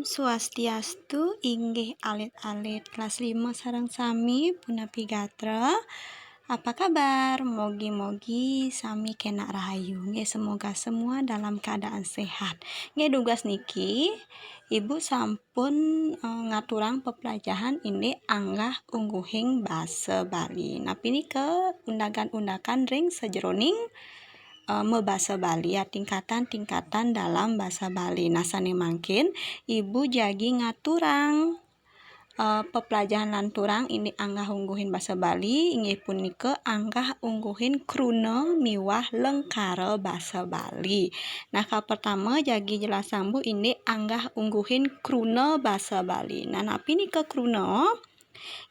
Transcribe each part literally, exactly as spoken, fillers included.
Swastiastu, inggih alit-alit kelas lima sareng sami, punapi gatra? Apa kabar? Mogi-mogi sami kena rahayu. Nggih, semoga semua dalam keadaan sehat. Nggih, dugas niki Ibu sampun, eh, ngaturang peplajahan indik anggah ungguhing basa Bali. Napi nika undagan-undagan ring sajeroning, eh, mabasa Bali, ya, tingkatan-tingkatan dalam basa Bali. Nah, sane mangkin Ibu jagi ngaturang, eh, peplajahan lanturang indik anggah ungguhin basa Bali, inggih punika anggah ungguhin kruna miwah lengkara basa Bali. Nah, kapertama jagi jelasang Bu indik anggah ungguhin kruna basa Bali. Nah, napi nika kruna?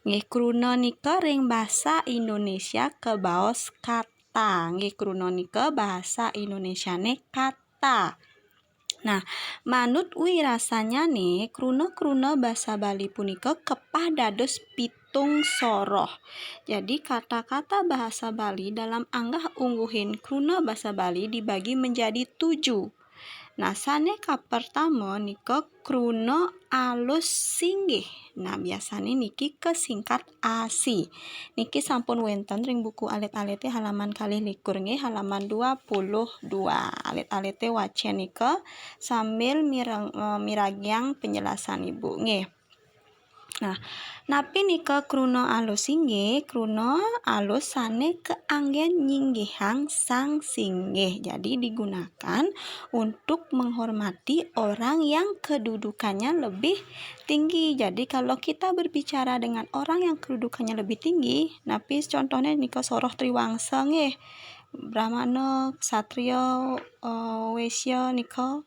Nggih, kruna nika ring basa Indonesia kabaos kata. Nggih, kruna nika basa Indonesiane kata. Nah, manut wirasanyane, kruna-kruna basa Bali punika kepah dados pitung soroh. Jadi, kata-kata bahasa Bali dalam anggah ungguhin kruna basa Bali dibagi menjadi tujuh. Nah, sane kapertama nika kruna alus singgih. Nah, biasane niki kesingkat A S I. Niki sampun wenten ring buku alit-alite halaman kalih likur nggih, halaman dua puluh dua. Alit-alite wacen nika sambil mireng-, eh, miragiang penjelasan Ibu nggih. Nah, napi nika kruna alus singgih? Kruna alus sane kaanggen nyinggihang sang singgih. Jadi digunakan untuk menghormati orang yang kedudukannya lebih tinggi. Jadi kalau kita berbicara dengan orang yang kedudukannya lebih tinggi, napi contohnya nika soroh triwangsa nggih. Brahmana, ksatria, eh, wesya nika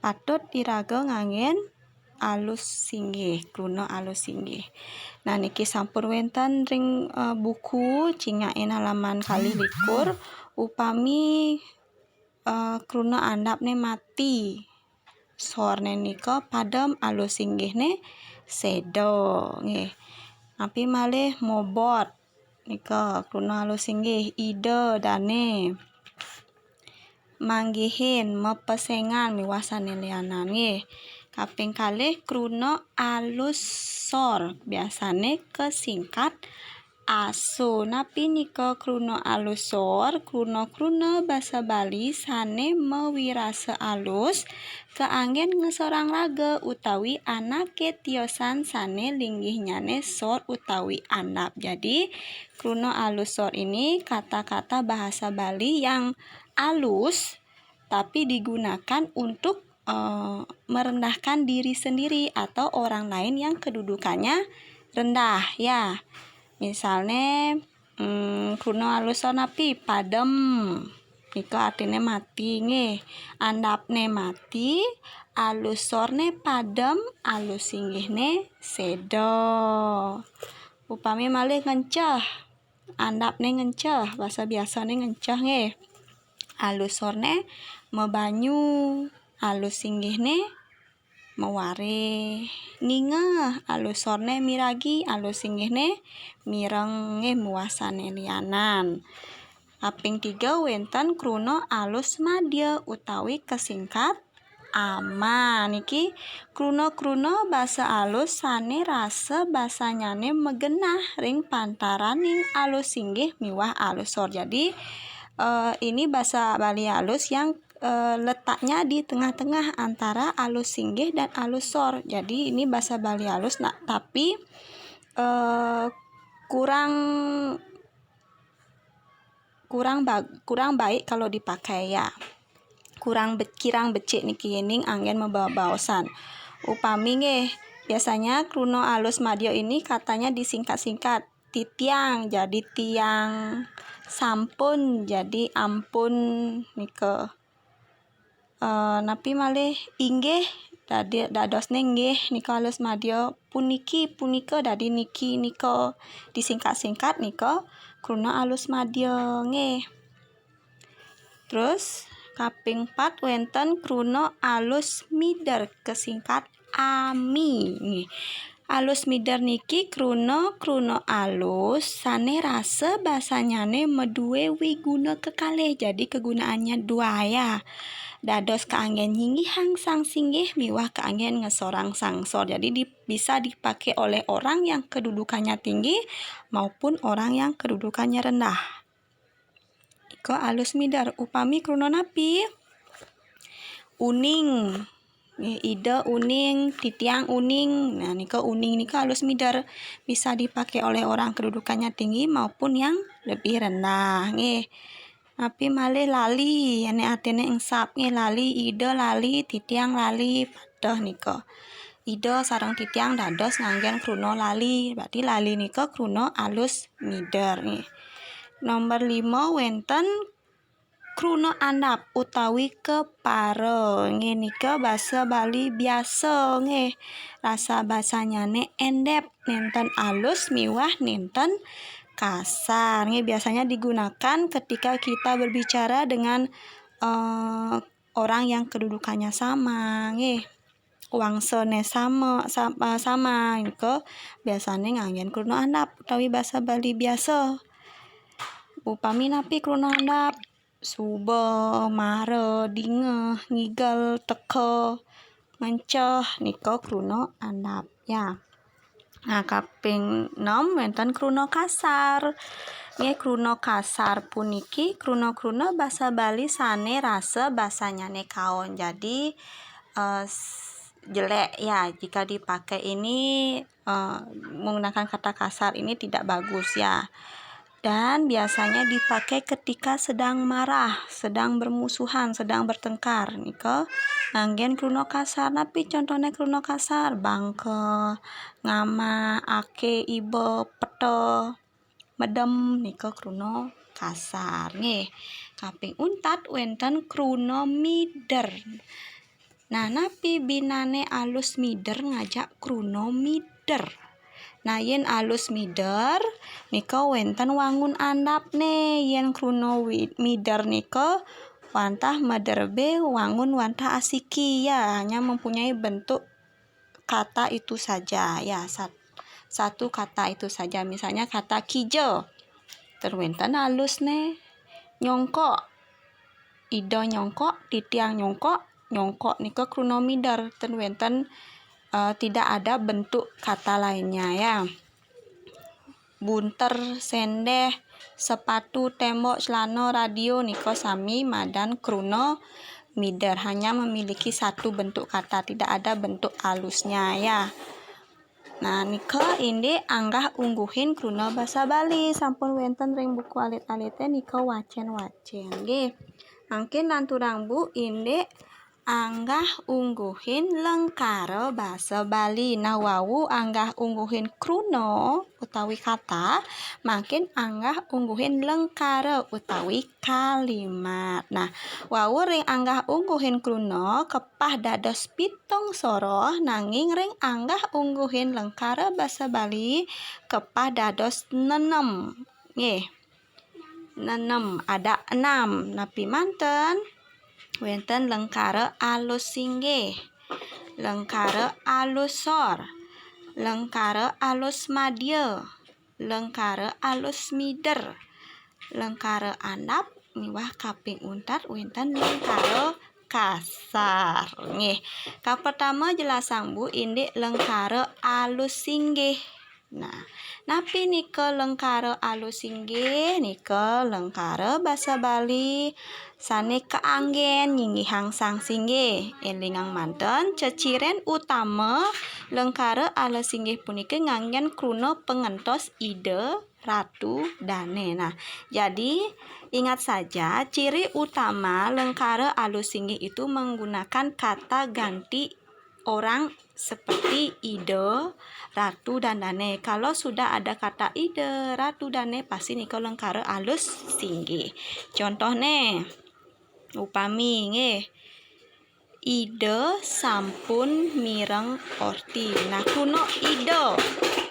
patut iraga nganggen alus singgih, kruna alus singgih. Nah, niki sampun wenten ring, eh, buku, cingakin halaman kalih likur, upami, eh, kruna andapne mati. Sorne nika padem, alus singgihne seda, nggih. Napi malih mobot. Nika kruna alus singgih, ida dane. Manggihin, mapesengan, miwah sane lianan, nggih. Kaping kalih kruna alus sor, biasane kesingkat aso. Napi nika kruna alus sor? Kruna-kruna basa Bali sane mawirasa alus kaanggen ngesorang raga utawi anake tiosan sane linggihnyane sor utawi andap. Jadi, kruna alus sor ini kata-kata bahasa Bali yang alus tapi digunakan untuk, eh, merendahkan diri sendiri atau orang lain yang kedudukannya rendah, ya. Misalne, mm, kruna alus sor napi? Padem. Nika artine mati, nggih. Andapne mati, alus sorne padem, alus singgihne seda. Upami malih ngenceh. Andapne ngenceh, basa biasane ngenceh, nggih. Alus sorne mabanyu, alus singgihne mawarih. Ningeh, alus sorne miragi, alus singgihne mireng, nggih, miwah sane lianan. Kaping tiga wenten kruna alus madya utawi kesingkat ama. Niki kruna-kruna basa alus sane rasa basanyane magenah ring pantaraning alus singgih miwah alus sor. Jadi, eh, ini basa Bali alus yang, eh, letaknya di tengah-tengah antara alus singgih dan alus sor. Jadi, ini basa Bali alus, nah, tapi, eh, kurang, kurang bag-, kurang baik kalau dipakai, ya. Kurang be-, kirang becik niki yening anggen mabaosan. Upami nggih, biasanya kruna alus madya ini katanya disingkat-singkat. Titiang jadi tiang, sampun jadi ampun nika. Eh, napi malih? Inggih, dadi-, dadosne nggih nika alus madya, puniki, punika, dadi niki, nika. Disingkat-singkat nika kruna alus madya, nggih. Terus kaping pat wenten kruna alus mider kesingkat ami, nggih. Alus mider niki kruna, kruna alus sane rasa basanyane madue wiguna kekalih. Jadi kegunaannya dua, ya. dados kaanggén nyinggihang sang singgih miwah kaanggén ngesorang sang sor. Jadi di, bisa dipakai oleh orang yang kedudukannya tinggi maupun orang yang kedudukannya rendah. Nika alus mider. Upami kruna napi? Uning. Nggih, Ida uning, titiang uning. Nah, nika uning nika alus mider. Bisa dipakai oleh orang kedudukannya tinggi maupun yang lebih rendah. Nggih. Napi malih lali, ane artine engsap nggih, lali, Ida lali, titiang lali, padeh nika. Ida sareng titiang dados nganggen kruna lali. Berarti lali nika kruna alus mider nggih. Nomor lima wenten kruna andap utawi kepara. Nggih, nika basa Bali biasa nggih. Rasa basanyane endep, nenten alus miwah nenten kasar. Nggih, biasanya digunakan ketika kita berbicara dengan eh, orang yang kedudukannya sama nggih. Wangsane sama, sama, sama nika biasane nganggen kruna andap utawi basa Bali biasa. Upami napi kruna andap? Suba, mara, dingeh, ngigel, teka, ngenceh, nika kruna andap ya. Nah, kaping enem wenten kruna kasar. Nggih, kruna kasar puniki kruna-kruna basa Bali sane rasa basanyane kaon. Jadi eh, s- jelek ya, jika dipakai ini eh, menggunakan kata kasar ini tidak bagus ya. Dan biasanya dipakai ketika sedang marah, sedang bermusuhan, sedang bertengkar. Nika nganggen kruna kasar. Napi contohnya kruna kasar? Bangka, ngama, ake, iba, peta, medem, nika kruna kasar nggih. Kaping untat wenten kruna mider. Nah, napi binane alus mider ngajak kruna mider? Nah, yen alus mider nika wenten wangun andapne. Yen kruna wi- mider nika wantah mederbe wangun wantah asiki ya, hanya mempunyai bentuk kata itu saja ya, sat- satu kata itu saja. Misalnya kata kija. Ten wenten alusne. Nyongkok. Ida nyongkok, titiang nyongkok, nyongkok nika kruna mider. Ten wenten eh, tidak ada bentuk kata lainnya ya. Bunter, sendeh, sepatu, tembok, celana, radio nika sami madan kruna mider, hanya memiliki satu bentuk kata, tidak ada bentuk alusnya ya. Nah, nika indik anggah ungguhin kruna basa Bali sampun wenten ring buku alit-alite nika wacen-wacen nggih. Mangkin lanturang Bu indik anggah ungguhin lengkara basa Bali. Nah, wau anggah ungguhin kruna utawi kata, mangkin anggah ungguhin lengkara utawi kalimat. Nah, wau ring anggah ungguhin kruna kepah dados pitung soroh, nanging ring anggah ungguhin lengkara basa Bali kepah dados nenem. Nggih. Nenem, ada enam. Napi manten? Wenten lengkara alus singgih, lengkara alus sor, lengkara alus madya, lengkara alus mider, lengkara andap, miwah kaping untat wenten lengkara kasar. Nggih. Kapertama jelasang Bu indik lengkara alus singgih. Nah, napi nika lengkara alus singgih? Nika lengkara basa Bali sane kaanggen nyinggihang sang singgih. Elingang manten, ceciren utama lengkara alus singgih punika nganggen kruna pangentos ida, ratu, dane. Nah, jadi ingat saja ciri utama lengkara alus singgih itu menggunakan kata ganti orang seperti ida, ratu, dan dane. Kalau sudah ada kata ida, ratu, dane, pasti nika lengkara alus singgih. Contohne, upami nggih, ida sampun mireng orti. Nah, kruna ida,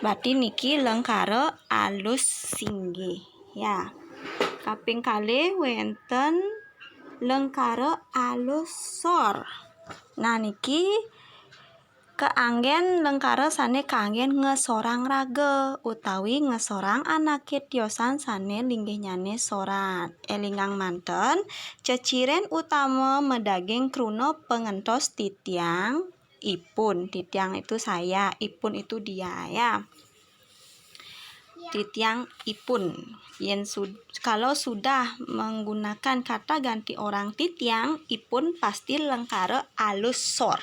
berarti niki lengkara alus singgih. Ya. Kaping kalih wenten lengkara alus sor. Nah, niki Kaanggén lengkara sané kaanggén ngesorang raga utawi ngesorang anaké tiosan sané linggihnyane sorat. Élingang manten, ceciren utama madaging kruna pangentos titiang, ipun. Titiang itu saya, ipun itu dia, ya. Titiang ipun. Yen sud-, kalau sudah menggunakan kata ganti orang titiang, ipun pasti lengkara alus sor.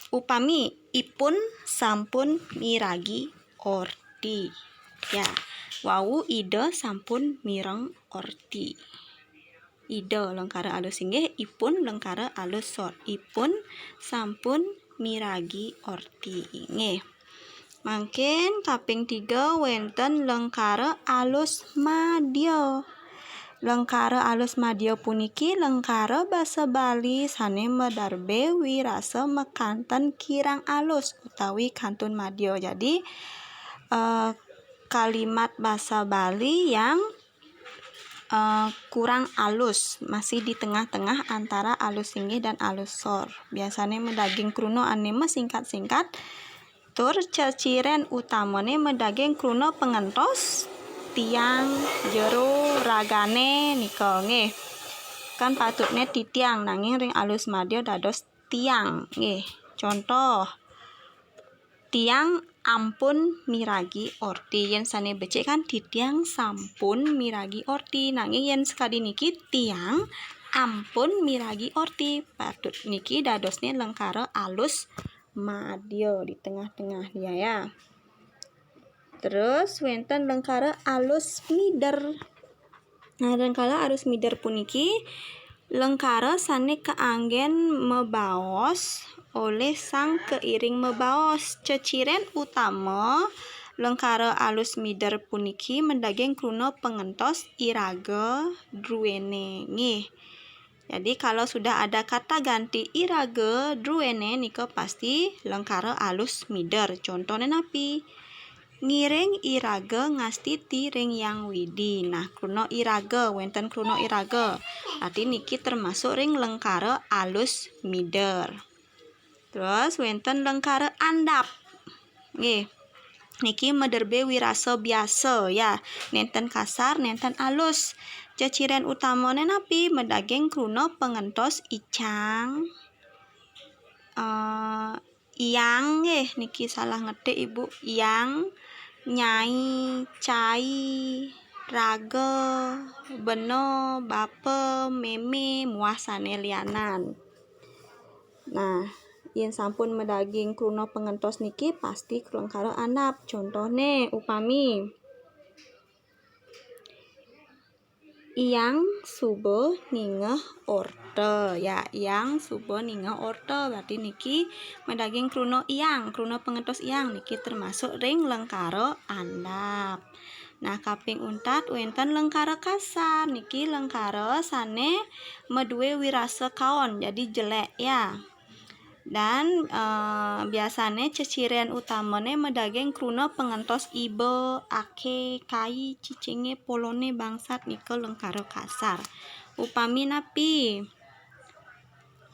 Upami ipun sampun miragi orti. Ya, wau Ida sampun mireng orti. Ida lengkara alus inggih, ipun lengkara alus sor. Ipun sampun miragi orti inggih. Mangkin kaping tiga wénten lengkara alus madya. Lengkara alus madya puniki lengkara basa Bali sané madarbé wirasa makanten kirang alus utawi kantun madya. Jadi, eh, kalimat basa Bali yang eh, kurang alus, masih di tengah-tengah antara alus inggih dan alus sor. Biasane madaging kruna ane masingkat-singkat, tur ceciren utamane madaging kruna pangentos tiang, jero, ragane nika nggih. Kan patutne titiang, nanging ring alus madya dados tiang nggih. Contoh, tiang ampun miragi orti. Yen sane becik kan titiang sampun miragi orti. Nanging yen sakadi niki tiang ampun miragi orti. Patut niki dadosne lengkara alus madya di tengah-tengah dia ya. Terus wenten lengkara alus mider. Nah, lengkara alus mider puniki lengkara sane kaanggen mabaos olih sang kairing mabaos. Ceciren utama lengkara alus mider puniki madaging kruna pangentos iraga druene nggih. Jadi, kalau sudah ada kata ganti iraga druene nika pasti lengkara alus mider. Contone napi? Ngiring iraga ngastiti ring Yang Widi. Nah, kruna iraga, wenten kruna iraga. Berarti niki termasuk ring lengkara alus mider. Terus wenten lengkara andap. Nggih. Niki maderbe wirasa biasa ya. Nenten kasar, nenten alus. Ceciren utamane napi? Madaging kruna pangentos icang. Eh, iyang nggih, niki salah ngetik Ibu. Iyang, nyai, cai, raga, bena, bapa, meme, muah sane lianan. Nah, yen sampun madaging kruna pangentos niki pasti lengkara andap. Contone upami, iyang suba ningeh orta. Ya, iyang suba ningeh orta. Berarti niki madaging kruna iyang, kruna pangentos iyang niki termasuk ring lengkara andap. Nah, kaping untat wenten lengkara kasar. Niki lengkara sane madue wirasa kaon, jadi jelek ya. Dan, eh, biasane ceciren utamane madaging kruna pangentos iba, ake, kai, cicinge, polone, bangsat nika lengkara kasar. Upami napi?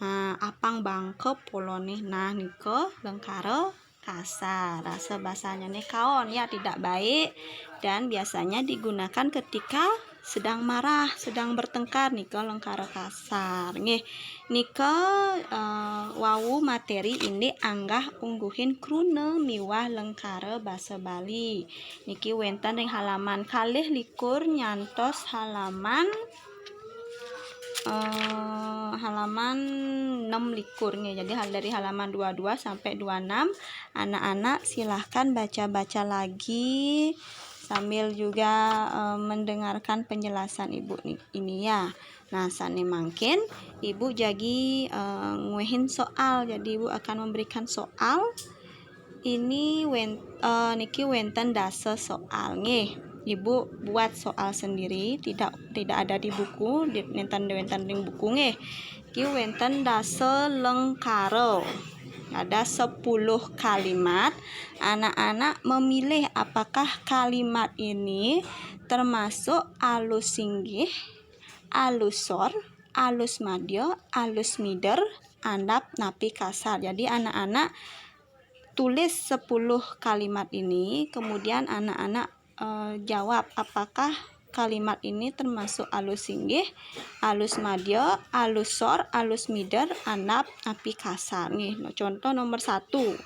Nah, apang bangka polone. Nah, nika lengkara kasar. Rasa basanyane kaon ya tidak baik dan biasanya digunakan ketika sedang marah, sedang bertengkar nika lengkara kasar. Nggih. Nika, eh, wau materi indik anggah ungguhin kruna miwah lengkara basa Bali. Niki wenten ring halaman kalih likur nyantos halaman, eh, halaman enam likur nggih. Jadi hal-, dari halaman dua dua sampai dua enam, anak-anak silahkan baca-baca lagi sambil juga, eh, mendengarkan penjelasan Ibu ni-, ini ya. Nah, sane mangkin Ibu jagi, eh, nguehin soal. Jadi Ibu akan memberikan soal. Ini wen-, eh, niki wenten dasa soal nggih. Ibu buat soal sendiri, tidak, tidak ada di buku, di, nenten, wenten ring buku nggih. Niki wenten dasa lengkara. Ada sepuluh kalimat. Anak-anak memilih apakah kalimat ini termasuk alus singgih, alus sor, alus madya, alus mider, andap napi kasar. Jadi anak-anak tulis sepuluh kalimat ini, kemudian anak-anak eh, jawab apakah kalimat ini termasuk alus singgih, alus madya, alus sor, alus mider, andap, napi kasar. Nggih, no, contoh nomor satu.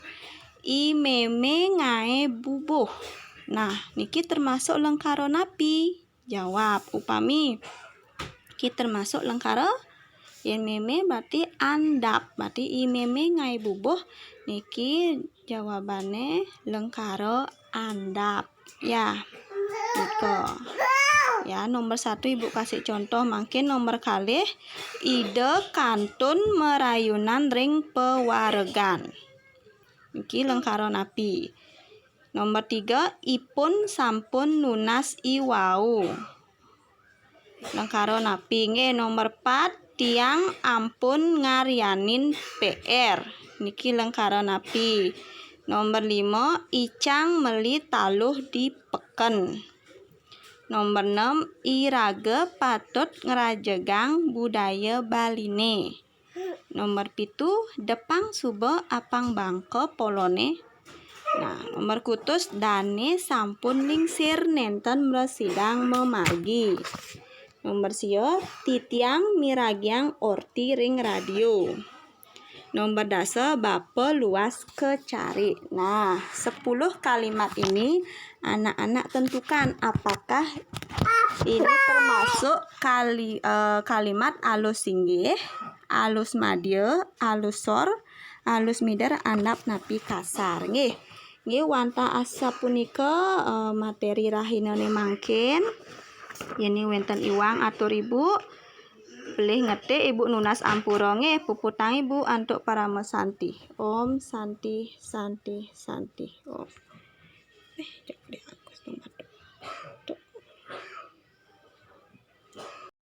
I mémé ngaé bubuh. Nah, niki termasuk lengkara napi? Jawab, upami niki termasuk lengkara, yén mémé berarti andap, berarti i mémé ngaé bubuh, niki jawabané lengkara andap. Ya, nika. Ya, nomor satu Ibu kasih contoh, mangkin nomor kalih, Ida kantun marayunan ring pawaregan. Niki lengkara napi? Nomor tiga, ipun sampun nunas i wau. Lengkara napi? Nggih, nomor pat, tiang ampun ngaryanin P R. Niki lengkara napi? Nomor lima, icang meli taluh di peken. Nomor enam, iraga patut ngrajegang budaya Baliné. Nomor pitu, depang suba apang bangka poloné. Nah, nomor kutus, dané sampun lingsir nénten mrasidang mamargi. Nomor sia, titiang miragiang orti ring radio. Nomor dasa, bapa luas kacarik. Nah, sepuluh kalimat ini anak-anak tentukan apakah ini termasuk kali, eh, kalimat alus singgih, alus madya, alus sor, alus mider, andap napi kasar. Nggih. Nggih, wantah asapunika, eh, materi rahinané mangkin. Yén wénten iwang atur Ibu, pelih ngetik Ibu nunas ampura nggih, puputang Ibu antuk parama santi. Om santi, santi, santi. Om. Eh,